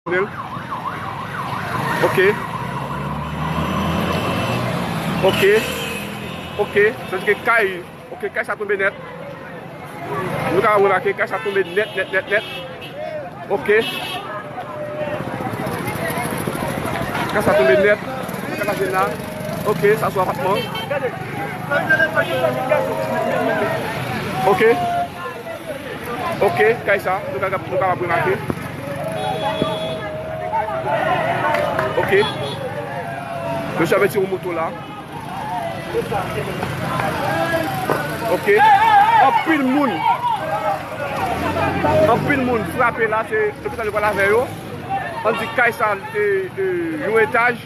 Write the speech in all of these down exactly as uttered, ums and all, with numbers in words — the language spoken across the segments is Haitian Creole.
Ok. Ok. Ok. Sa vle di ke kay, ok, kay sa tonbe nèt. Nou ka remake, kay sa tonbe nèt, nèt, nèt, nèt. Ok. Kay sa tonbe nèt. Nan kay la jwenn la. Ok, sa sou apatman. Ok. Ok, kay sa, nou ka, nou kapab remake. Ok. Mesye ap retire yon moto la. Ok. Anpil moun. Anpil moun frape la, se lopital yo pral avè yo. Ann di kay sa, e, e, yon etaj.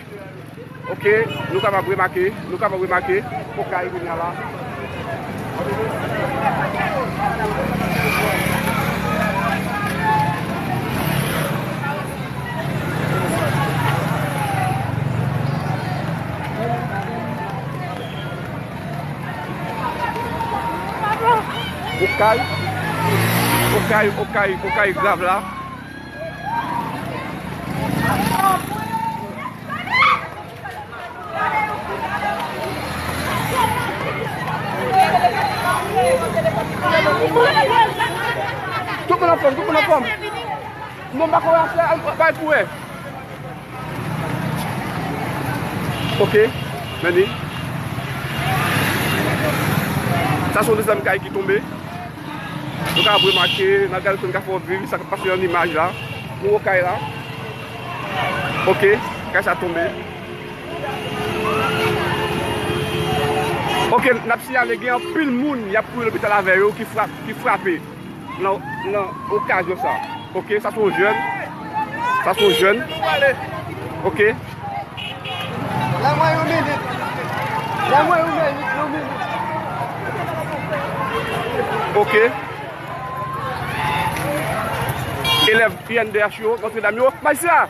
Ok, nou kapab remake, nou kapab remake, okay, kounye a la. Okay, okay, okay, okay grav la. Tout moun anfòm, tout moun anfòm. Non, m pa kwè afè a, bay pou wè. Ok, men li. Sa se yon dezyèm kay ki tonbe. Nou ka remake, n ap gade si n ka fè w viv sa k ap pase an imaj la. Pou wè kay la. Ok, kay sa tonbe. Ok, n ap siyale gen anpil moun y ap kouri lopital avè yo ki frap-, ki frape nan, nan okazyon sa. Ok, sa se yon jèn. Sa se yon jèn. Ok. Ban mwen yon minit. Ban mwen yon minit, yon minit. Ok. Elèv I N D H yo, Notre Dame yo. Majistra!